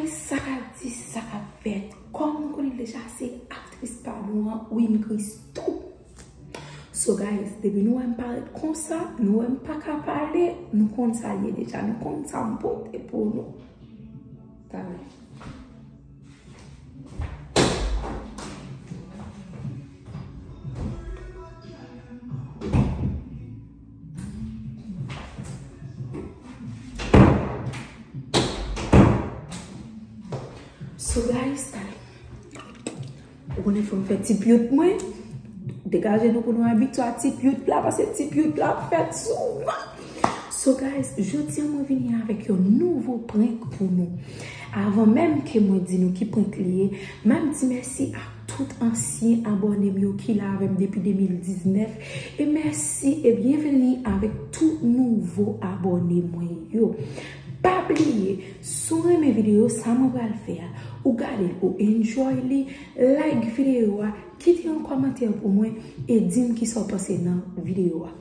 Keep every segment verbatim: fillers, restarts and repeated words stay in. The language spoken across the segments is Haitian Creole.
Sa k ap di, sa k ap fèt. Kòm nou konnen deja, se aktris pa nou an, Win Christoo. So guys, depi nou wè m parèt konsa, nou wè m pa ka pale, nou konn sa l ye deja, nou konn sa m pote pou nou. Talè. So guys, talè. Ou konnen fò m fè ti pyout mwen. Degaje nou pou nou abitye a ti pyout la, paske ti pyout la ap fèt souvan. So guys, jodi a mwen vini avèk yon nouvo prank pou nou. Avan menm ke mwen di nou ki prank li ye, m ap di mèsi a tout ansyen abòne m yo ki la avè m depi de mil diznèf. E mèsi e byenveni avèk tout nouvo abòne mwen yo. Pa bliye, si w renmen videyo sa mwen pral fè a, ou gade l, ou enjoy li, like videyo a, kite yon kòmantè pou mwen e di m kisa w panse nan videyo a.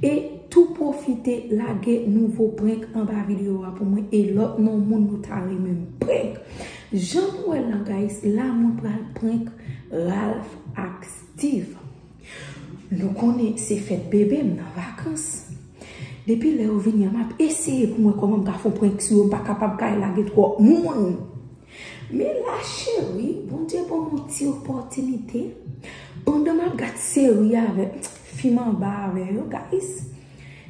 E tou pwofite lage nouvo prank anba videyo a pou mwen e lòt non moun nou ta renmen m prank. Jan nou wè l la, guys, la mwen pral prank Ralph ak Steve. Nou konnen se fèt bebe m nan vakans. Depi lè yo vini an, m ap eseye pou m wè kòman m ka fè yon prank sou yo. M pa kapab kay lage twòp moun. Men la, cheri, Bondye ban m yon ti opòtinite. Pandan m ap gad seri avè, fim anba avè yo, guys.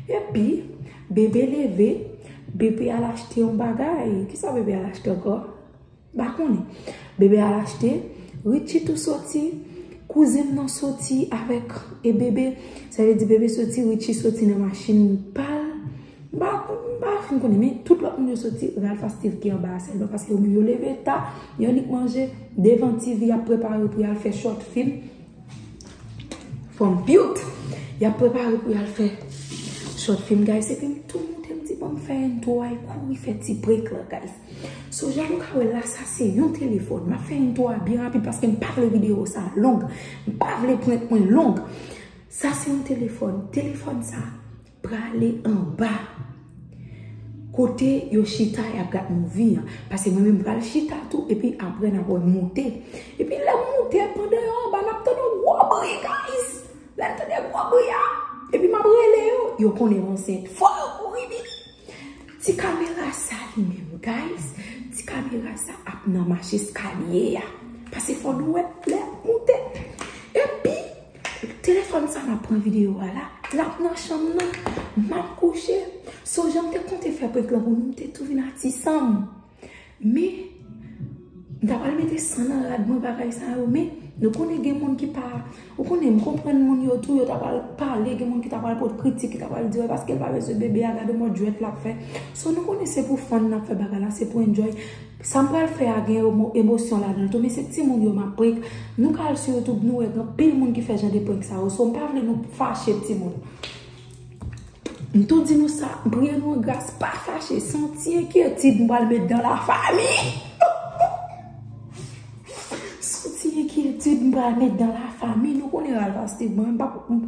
Epi, bebe leve, bebe al achte yon bagay. Kisa bebe al achte ankò? M pa konnen. Bebe al achte, Richie tou soti, kouzen m nan soti avèk e bebe. Sa vle di bebe soti, Richie soti nan machin pa l. M pa, m pa fin konnen, men tout lòt moun yo soti, Ralph ak Steve ki anba a sèlman, paske yo menm yo leve ta, yo annik manje, devan T V, y ap prepare pou y al fè short film. Fò m pyout. Y ap prepare pou y al fè short film, guys. Epi m tou moute, m di, "Ban m fè intro a, e kouri fè ti prank lan, guys." So, jan nou ka wè la, sa se yon telefòn. M ap fè intro a byen rapid paske m pa vle videyo sa long. M pa vle prank mwen long. Sa se yon telefòn. Telefòn sa prale anba kote yo chita y ap gad movie an. Paske mwen menm pral chita tou, epi apre n ap wè moute. Epi lè m moute, pandan yo anba, n ap tande yon gwo bri, guys. Lè n tande gwo bri a, epi m ap rele yo, yo konnen m ansent. Fò yo kouri vini. Ti kamera sa li menm, guys. Ti kamera sa ap nan mach eskalye a. Paske fò nou wè lè moute. Epi, telefòn sa m ap pran videyo a la, l ap nan chanm nan. M ap kouche. So, jan m te konte fè prank lan pou nou, m te tou vin atisan m. Men, m ta pral mete san nan rad mwen, bagay sa yo, men nou konnen gen moun ki pa, ou konnen, m konprann moun yo tou, yo ta pral pale, gen moun ki ta pral pot kritik, ki ta pral di, "Wè, paske l pa bezwen bebe a, gade mòd jwèt l ap fè." So, nou konnen se pou fun n ap fè bagay la, se pou enjoy. Sa m pral fè a gen emo-, emosyon ladan l tou, men se timoun yo m ap prank. Nou ka al sou YouTube, nou wè gen anpil moun ki fè jan de prank sa yo. So, m pa vle nou fache, timoun. M tou di nou sa, m priye nou an gras, pa fache, se yon ti enkyetid m pral met dan lafanmi. Se yon ti enkyetid m pral met dan lafanmi. Nou konnen Ralph ak Steve, mwen, m pa, m,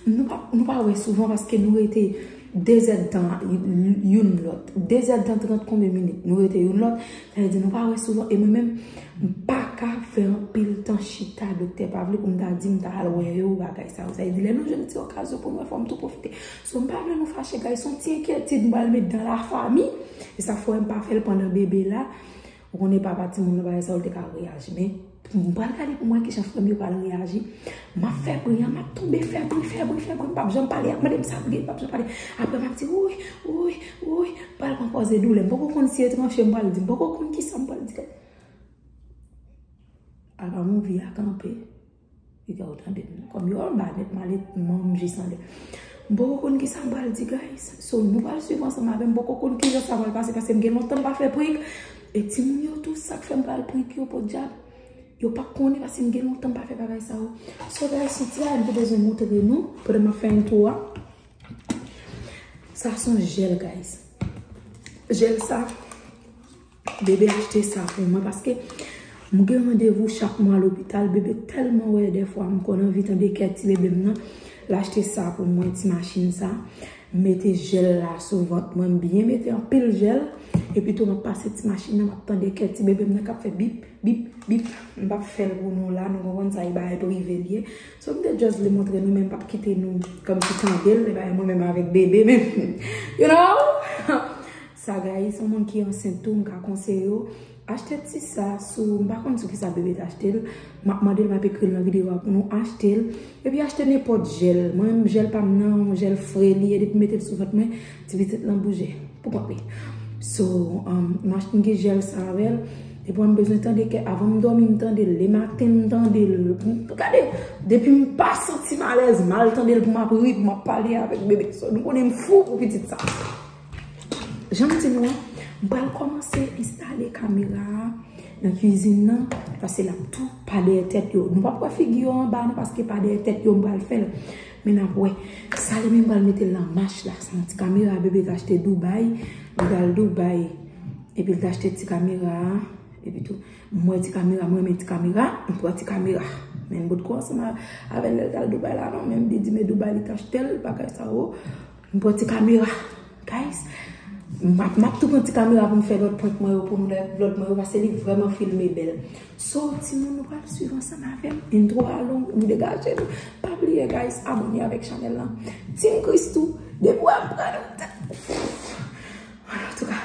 nou pa, nou pa wè souvan paske nou rete de zèdtan youn lòt. De zèdtan trant konbyen minit nou rete youn lòt. Sa vle di nou pa wè souvan. E mwen menm, m pa ka fè anpil tan chita, doktè pa vle pou m ta di m ta al wè yo, bagay sa yo. Sa vle di lè nou jwenn ti okazyon pou n wè, fò m tou pwofite. So, m pa vle nou fache, guys. Se yon ti enkyetid m pral met dan lafanmi. E sa fè m pa fè l pandan bebe la. Ou konnen papa timoun nan, bagay sa yo, l te ka reyaji. Men, m pral gade pou m wè kijan frè m yo pral reyaji. M ap fè bri an, m ap tonbe fè bri, fè bri, fè bri. M p ap janm pale, y ap mande m sa m gen, m p ap janm pale. Apre, m ap di, "Woy, woy, woy." M pral pran pòz e doulè. M poko konn si e tranche m pral di. M poko konn kisa m pral di. Apa movie a kanpe. Piga ou tande m. Kòm yo anba nèt, m ale manm jis anlè. M poko konn kisa m pral di, guys. So, nou pral swiv ansanm avè m. M poko konn kijan sa pral pase, paske m gen lontan m pa fè prank. E timoun yo tou, sa k fè m pral prank yo, podyab. Yo p ap konnen, paske m gen lontan m pa fè bagay sa yo. So, guys, se ti bagay m te bezwen montre nou, pandan m ap fè intro a. Sa se yon jèl, guys. Jèl sa, bebe achte sa pou mwen paske m gen randevou chak mwa lopital. Bebe tèlman wè dèfwa m konn anvi tande kè ti bebe m nan. L achte sa pou mwen, ti machin sa. M mete jèl la sou vant mwen, m byen mete anpil jèl. Epi tou, m ap pase ti machin nan, m ap tande kè ti bebe m nan k ap fè bip, bip, bip. M p ap fè l pou nou la, nou konprann sa, e bagay prive l ye. So, m te just vle montre nou, men m p ap kite nou kòmsi tande l, e bagay mwen menm avèk bebe, men, you know? Sa, guys, yon moun ki ansent tou, m ka konseye yo. Achte ti sa sou, m pa konn sou ki sa bebe t achte l. M ap mande l, m ap ekri l nan videyo a pou nou achte l. Epi achte nenpòt jèl. Mwen menm, jèl pa m nan, yon jèl fre li ye, depi m mete l sou vant mwen, ti pitit lan bouje pou kont li. So, um, m achte yon ti jèl sa avè l. Epi m bezwen tande kè, avan m dòmi, m tande l. Lematen, m tande l. Gade, depi m pa santi m alèz, m al tande l pou m ap ri, pou m ap pale avèk bebe. So, nou konnen m fou pou pitit sa. Jan m di nou an, m pral kòmanse enstale kamera a nan kwizin nan, paske l ap tou pa dèyè tèt yo. Nou p ap wè figi yo anba non, paske pa dèyè tèt yo m pral fè l. Men n ap wè. Sa li menm pral mete l nan mach la. Se yon ti kamera bebe t achte Dubai. Li t al Dubai. Epi l t achte ti kamera a. Epi tou, m wè ti kamera, m renmen ti kamera. M pran ti kamera. Men m potko ansanm a- avè l lè l t al Dubai la non. Men m di, di men Dubai li t achte l, bagay sa yo. M pran ti kamera. Guys, m ap, m ap tou pran ti kamera pou m fè lòt prank mwen yo pou nou, lè vlog mwen yo, paske li vrèman filme bèl. So, timoun, nou pral swiv ansanm avè m. Intro a long, nou degaje nou. Pa bliye, guys, abòne avèk chanèl lan. Team Christoo, depi w ap pran nou. Antouka,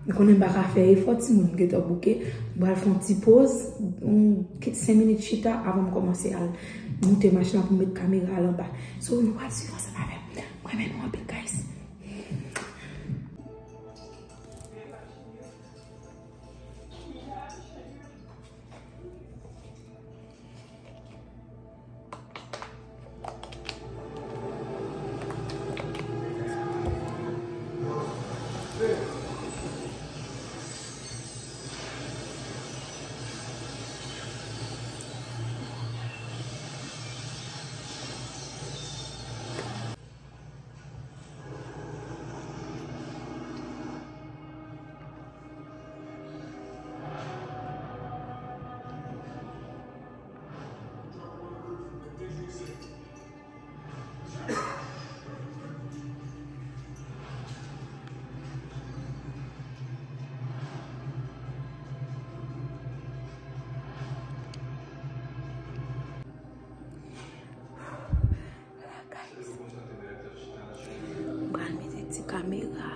nou konnen m pa ka fè efò, timoun, m gentan bouke. M pral fè yon ti poz, yon senk minit chita avan m kòmanse al moute machin lan pou m met kamera a l anba. So, nou pral swiv ansanm avè m. Mwen renmen nou anpil, guys. Ala, guys. M pral mete ti kamera.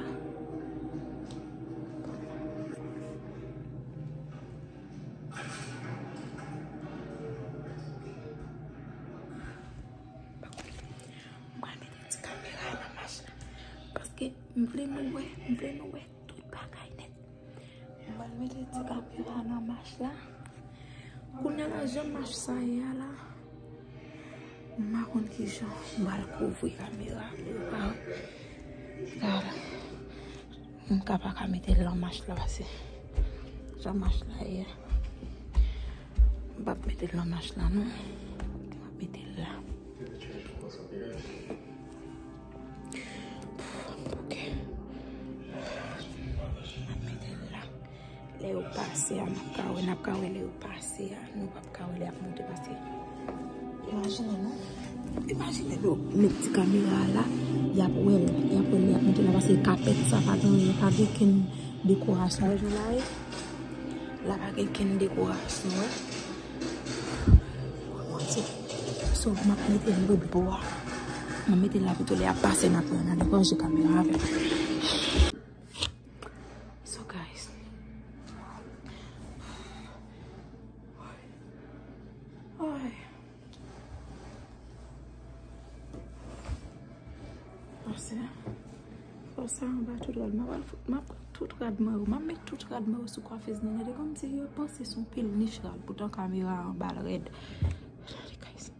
M pral mete ti kamera nan mach la. Paske m vle nou wè, m vle nou wè tout bagay nèt. M pral mete ti kamera nan mach la. Kounye a la, jan mach sa ye a la, m pa konn ki jan m pral kouvri kamera pou yo pa, pa, m ka pa ka mete l nan mach la, paske jan mach la ye a, m p ap mete l nan mach la non. M ap mete l la. Ok. M ap mete l la. Lè yo pase a, n ap ka wè, n ap ka wè lè yo pase a. Nou p ap ka wè lè y ap moute pase. Imajine nou. Imajine nou. Met ti kamera a la, y ap wè l. Y ap wè l lè y ap moute la, pase kapèt sa pa gen anyen, pa gen kenn dekorasyon. Wè jan la ye? La pa gen kenn dekorasyon, wè. So, m ap mete l lòt bò a. M ap mete l la pito lè y ap pase, n ap wè, n a deganje kamera avè l. So, guys. Ay. Pase, fò sa anba tout rad. M ap al fout, m ap pran tout rad mwen yo. M ap met tout rad mwen yo sou kwafèz nan. Gade kòmsi yo panse se yon pil nich rad. Poutan kamera a anba l rèd. Gade, guys.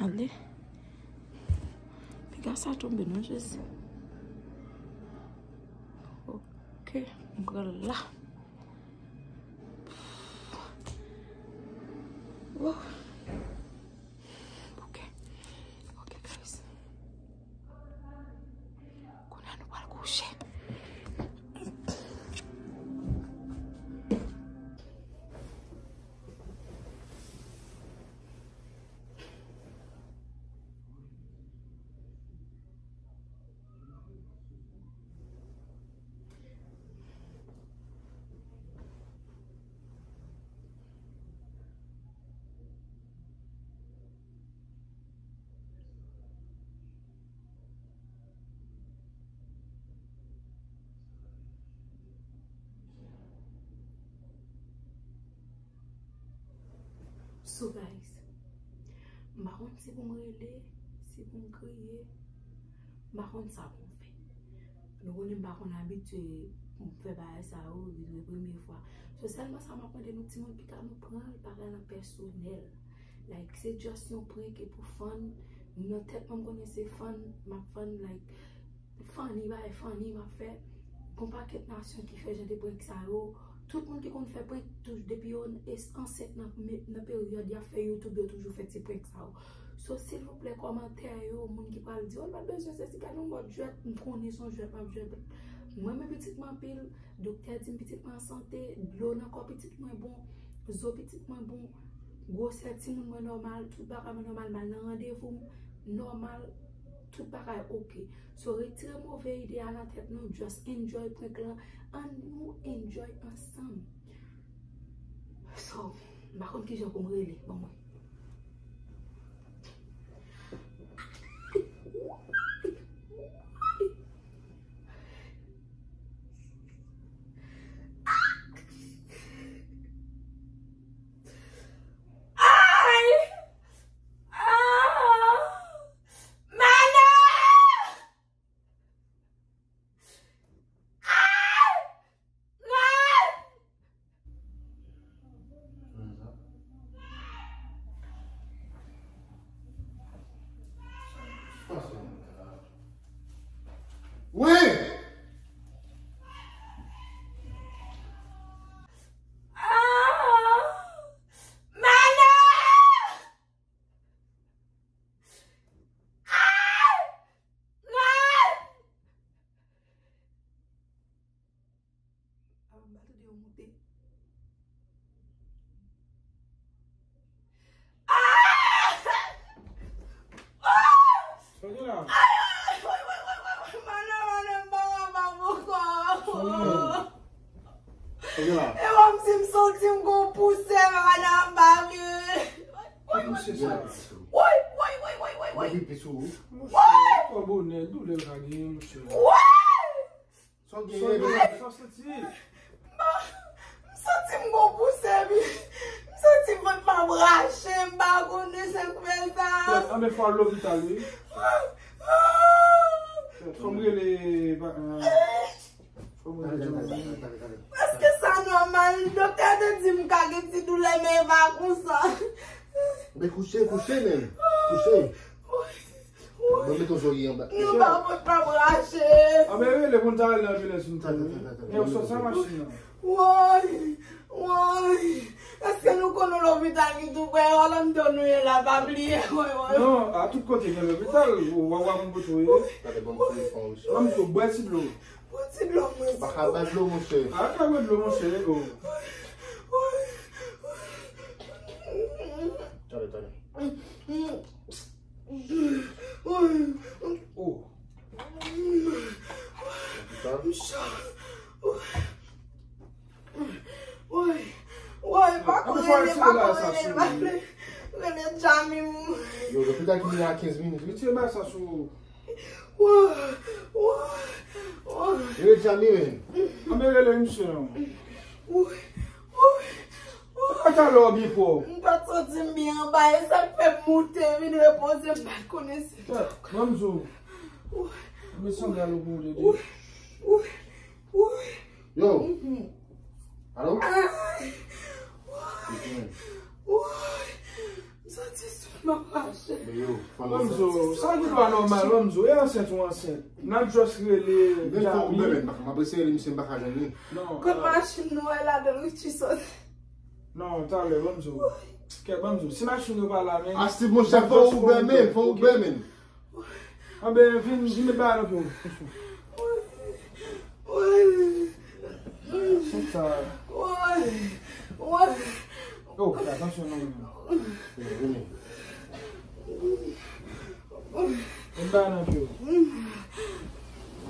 Ale. Piga sa tonbe non, Jezi. Ok, m pran l la. Woo. Ok. Ok, guys. Kounye a nou pral kouche. So guys, m pa konn si pou m rele, si pou m kriye, m pa konn sa pou m fè. Nou konnen m pa konn abitye pou m fè bagay sa yo, li dwe premye fwa. So sèlman sa m ap mande nou timoun, pita nou pran l pa nan pèsonèl. Like, se just yon prank e pou fun. Nan tèt mwen, m konnen se fun, m ap fun, like, funny, bagay funny m ap fè. Gon pakèt nasyon ki fè jan de prank sa yo. Tout moun ki konn fè prank, tou, depi yo es-, ansent nan, nan peryòd y ap fè YouTube, yo toujou fè ti prank sa yo. So, silvouplè, kòmantè yo, moun ki pral di, "Oh, l pa t bezwen sesi, gade yon mòd jwèt," m konnen se yon jwèt m ap jwèt. M renmen pitit mwen anpil, doktè di m pitit mwen an sante, dlo nan kò pitit mwen bon, zo pitit mwen bon, gwosè timoun mwen nòmal, tout bagay mwen nòmal, m al nan randevou m nòmal, tout bagay oke. So, retire move ide a nan tèt nou, just enjoy prank lan, ann nou enjoy ansanm. So, m pa konn kijan pou m rele, ban mwen. Ay! Ah! Mana! Ah! Rèv! Wi! Ah! Mana! Ah! Rèv! Ah, m pa tande yo moute. Ah! Ah! Sa gen la? Ay, ay, ay, woy, woy, woy, woy, woy, madan, madan, m pa kapab ankò. Sa gen la? Sa gen la? E kòmsi m santi m gon pousè, madan, m pa vle. Ki pousè sa? Woy, woy, woy, woy, woy, woy. Mwen pipi sou ou. Monchè, twò bonè, doulè l ka genyen, monchè. Woy! Sa w genyen, sa w santi? M santi m gon pousè, wi. M santi vant m ap rache, m pa konnen sa k fè sa. Kèt, anben fò al lopital, wi. Kèt, fò m rele, pa, euh, fò m rele John. Èske sa nòmal? Doktè te di m ka gen ti doulè, men e pa konsa. Men kouche, kouche menm. Kouche. Mwen mete yon zorye anba. Nou pa pot pa brache. Anben rele pou n ta rele anbilans nou tou. Tande, tande, tande. Yo sot sa machin nan. Woy, woy. Èske nou konn yon lopital ki tou prè Orlando nou ye la, pa bliye, woy, woy. Non, a tout kote gen lopital, ou w a wè moun pou tou ye. Tande, bon, telefon wi. Ban m tou, bwè ti dlo. Bon, ti dlo mwen. Pa ka ba dlo, monchè. A ka bwè dlo, monchè, o. Woy, woy. Tande, tande. Oh. M cho. Woy, woy, pa ko rele, pa ko rele, pa rele. Rele Djamim. Yo, lopital ki vini a kenz minit, wi. Retire bagay sa sou ou. Woy, woy, woy. Rele Djamim, men. Anben rele misye non. Woy, woy. Talè w byen pwòp. M pa t santi m byen anba, e sa k fè m moute vin repoze, m pa t konnen si. Ban m di w. Woy. Mwen sanble a lòt moun de. Woy, woy, woy. Yo. Alo? Ay. Woy, woy. M santi souf m ap rache. Ban m di w, sa gen dwa nòmal, ban m di w, e ansent ou ansent. N ap just rele Djamim. M ap eseye rele misye, m pa ka jwenn li. Non. Kot machin nou wè ladan Richie sot? Non, talè, ban m di w. Kèt, ban m di w. Si machin yo pa la, men. Asti, monchè, fò Uber, men, fò Uber, men. Anben, vin, vin met bagay nan pye w. Woy. Woy. Woy. Oh, fè atansyon non, men. Vini. Met bagay nan pye w.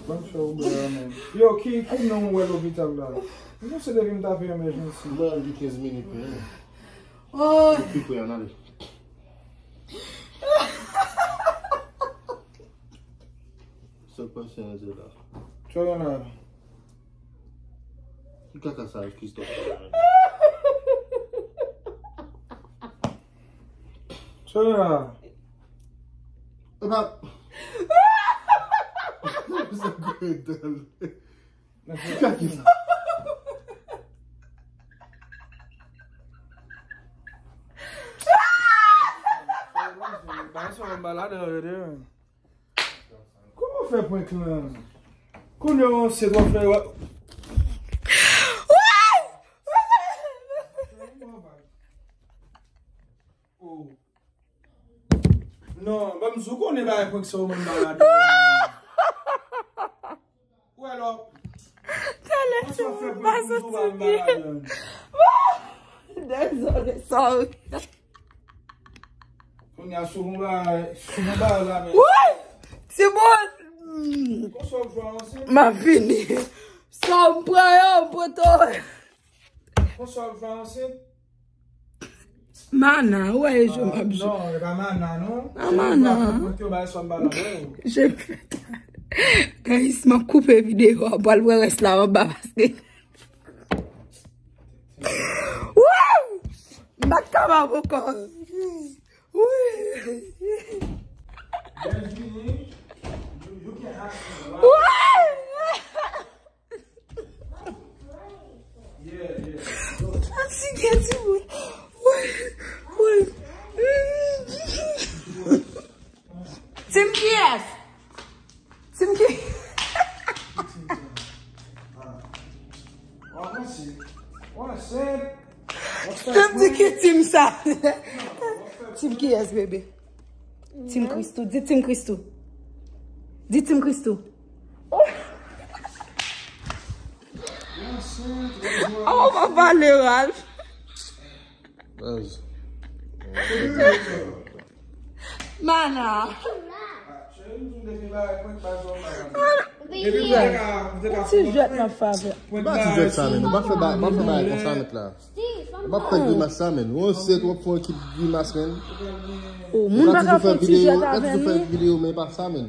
Ban m fè w bwè a, men. Yo, ki, ki non w wè lopital la? Mwen se depi m tape emèjansi. Mwen di kenz minit, men. Woy. Ou pi pre, ann ale. Sa k pase an zè la? Sa gen la? Ki kaka sa, Christophe? Sa yo la. Epa. Sa gwo dal. Kaki sa. Ba sa yon baladan yo de. Kòman w fè prank lan? Kounye w ansent w ap fè. Oh. Non, ban m di w konnen bagay prank sa yo menm malad. Ou wè lò. Talè tou, pa soti byen. Dezole, sorry. Kounye a sou yon bagay, sou yon bagay la, men. Woy! Timoun! Konsa w ap jwe ansanm? M ap vini. Sa m pran yo, m pran to. Konsa w ap jwe ansanm? Mana, ou wè e jwe m ap jwe. Non, e pa mana, non. Pa mana. Prank yo bay sa m pa la, non. Je fè ta. Guys, m ap koupe videyo a, m pral wè rès la anba paske. Wouy! M pa t kapab ankò. Wouy! Wouy! Fatige, timoun. Wouy! Wouy! Tim kiyès? Tim ki? Tim di ki tim sa? Tim kiyès, bebe? Tim Christoo. Di Tim Christoo. Di Tim Christoo. Aw, pa pale, Ralph. Baz. Mana. Ti jwèt nan favè. Ba ti jwèt sa, men. Ou pa fè ba, pa fè bagay konsa, mèt la. Ou pa fè grimas sa, men. Ou ansent, w ap fè yon ekip grimas, men. O, moun pa ka fè ti jwèt avè m. Ou ka toujou fè videyo, men pa sa, men.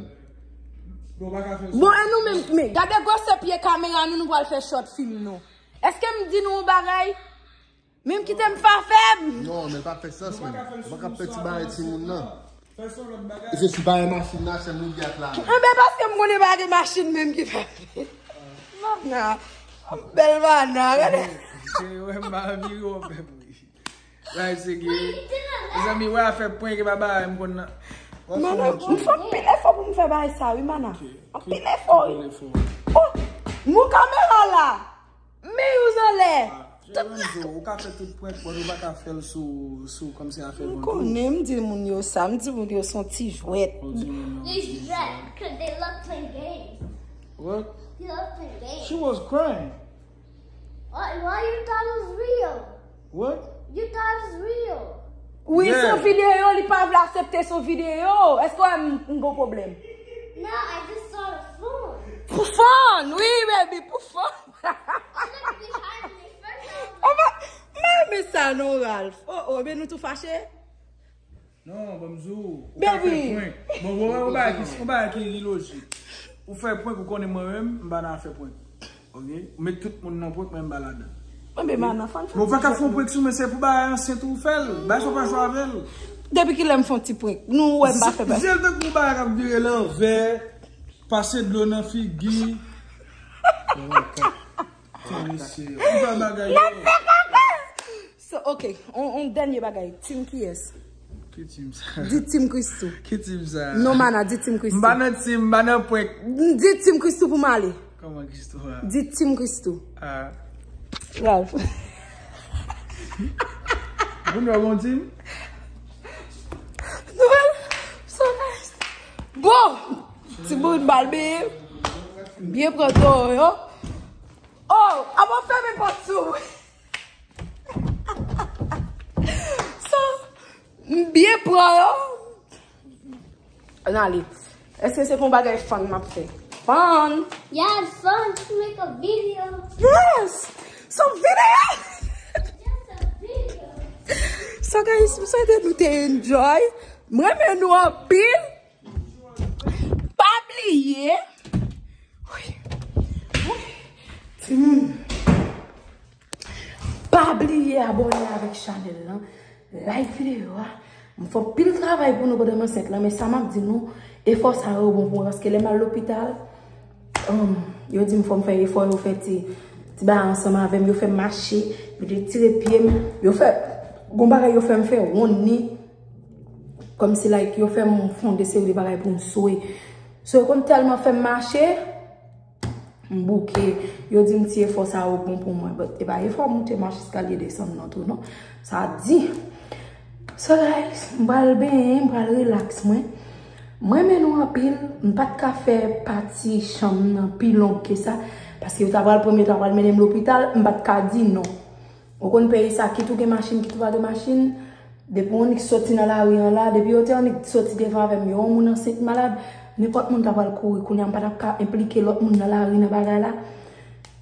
Bon, e nou menm, men, gade gwosè pye kamera nou, nou pral fè short film nou. Èske m di nou yon bagay? Menm kite m pa fè m. Non, men pa fè sans, men. Ou pa ka fè ti bagay timoun nan. E se sou bagay machin nan, se moun ki ap la. Enben, paske m konnen pa gen machin menm ki fè. Mana. Bèl mana, gade. Se wè m pa vire w pèp, wi. Bagay serye. Mezanmi, wè afè prank e pa bagay m konn nan. Mana, m fè anpil efò pou m fè bagay sa, wi, mana. Anpil efò, wi. Oh, moun kamera la. Men yo zanlè. Ou ka fè tout prank, but ou pa ka fè l sou, sou, kòmsi afè vant ou. M konnen, m di moun yo sa, m di moun yo se yon ti jwèt. Ou di moun yo se yon ti jwèt. They jwèt, 'cause they love playing games. What? They love playing games. She was crying. Why, why you thought it was real? What? You thought it was real. Wi, se yon videyo, li pa vle aksepte se yon videyo. Èske w wè m, m gon pwoblèm? No, I just saw the phone. Pou fun, wi, baby, pou fun. I looked behind me first, I was like, oh, pa, m pa renmen sa non, Ralph. Oh, oh, men nou tou fache? Non, ban m di w, ou ka fè prank. Bon, bon, yon bagay ki, yon bagay ki ilojik. Ou fè prank, ou konnen mwen menm, m pa nan afè prank. Ok? Ou met tout moun nan prank, mwen m pa ladan. Mwen menm, mana, fè yon ti jwèt. Men ou pa ka fè yon prank sou mwen, se pou bagay ansent ou fè l. Bagay sa ou pa jwe avè l. Depi kilè m fè yon ti prank? Nou wè m pa fè bagay. Zye l tankou yon bagay k ap vire lanvè, pase dlo nan figi. Ti mesye, ou fè bagay yo. So, ok, on, on dènye bagay. Tim kiyès? Ki tim sa? Di Tim Christoo. Ki tim sa? Non, mana, di Tim Christoo. M pa nan tim, m pa nan prank. Di Tim Christoo pou m ale. Kòman Christoo a? Di Tim Christoo. Ah. Ralph. Moun yo bon tim? Non, so nice. Bon, ti bout bal byen. Byen pran to yo. Oh, ap fèmen pòt sou. So, m byen pran yo. Ann ale. Èske se pou yon bagay fun m ap fè? Fun! Yeah, it's fun to make a video. Yes! So, videyo! Just a video. So, guys, m swete nou te enjoy. M renmen nou anpil. Pa bliye. Woy. Woy. Timoun. Pa bliye abòne avèk chanèl lan, like videyo a, M fè anpil travay pou nou pandan m ansent lan, men sa m ap di nou, efò sa yo bon pou mwen, paske lè m al lopital, um, yo di m fò m fè efò, yo fè ti, ti bagay ansanm avè m, yo fè m mache, yo te tire pye m, yo fè, gon bagay yo fè m fè wonn ni, kòmsi like yo fè m fè yon de seri de bagay pou m swe. So, yo konn tèlman fè m mache, m bouke. Yo di m ti efò sa yo bon pou mwen, but e pa efò moute mache eskalye desann nan tou non. Sa di. So guys, m pral benyen, m pral relax mwen. Mwen renmen nou anpil, m pa t ka fè pati chanm nan pi long ke sa, paske yo ta pral pran m, yo ta pral mennen m lopital, m pa t ka di non. Ou konn peyi sa, kit ou gen machin, kit ou pa gen machin, depi w annik soti nan lari an la, depi yo te annik soti devan avè m, yo, yon moun ansent malad, nenpòt moun ta pral kouri. Kounye a m pa t ap ka enplike lòt moun nan lari nan bagay la.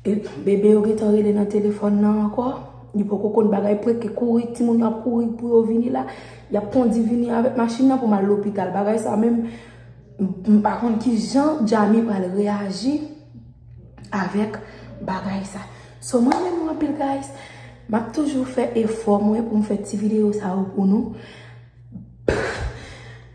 E bebe yo gentan rele nan telefòn nan ankò. Li poko konn bagay preke kouri, timoun yo ap kouri pou yo vini la. Y ap kondi vini avèk machin nan pou m al lopital. Bagay sa menm, m, m pa konn kijan Jami pral reyaji avèk bagay sa. So, mwen renmen nou anpil, guys. M ap toujou fè efò mwen pou m fè ti videyo sa yo pou nou.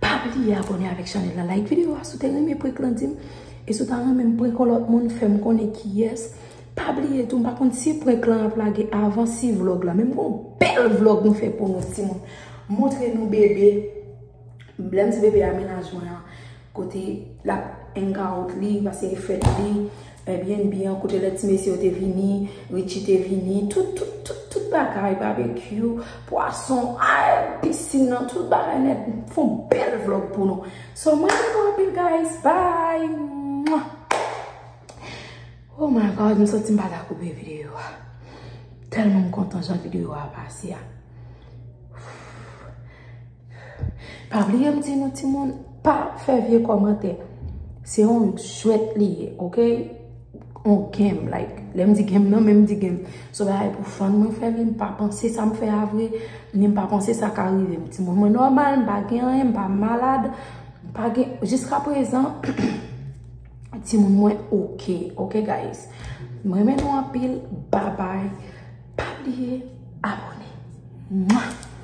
Pa bliye abòne avèk chanèl la, like videyo a si w te renmen prank lan, di m. E si w ta renmen m prank yon lòt moun, fè m konnen kiyès. Pa bliye tou, m pa konn si prank lan ap lage avan si vlòg la. Men m gon bèl vlòg nou fè pou nou, timoun. Montre nou bebe. Lè m di bebe a, mennaj mwen an, kote l ap hang out li, pase fèt li, Airbnb an, kote lè ti mesye yo te vini, Richie te vini, tout, tout, tout, tout bagay, babekyou, pwason, ay, pisin nan, tout bagay nèt. Fè yon bèl vlòg pou nou. So, mwen renmen nou anpil, guys. Bye! Mwah! Oh my God, m santi m pa ta koupe videyo a. Tèlman m kontan jan videyo a pase a. Pa bliye m di nou timoun, pa fè vye kòmantè. Se yon jwèt li ye, oke? Yon game, like, lè m di game nan, men m di game. So, bagay pou fun mwen fè li, m pa panse sa m fè a vre, ni m pa panse sa ka rive m. Timoun mwen nòmal, m pa gen anyen, m pa malad, m pa gen, jiska prezan, timoun mwen oke, oke, guys? Mwen renmen nou anpil, bye bye. Pa bliye abòne. Mwah!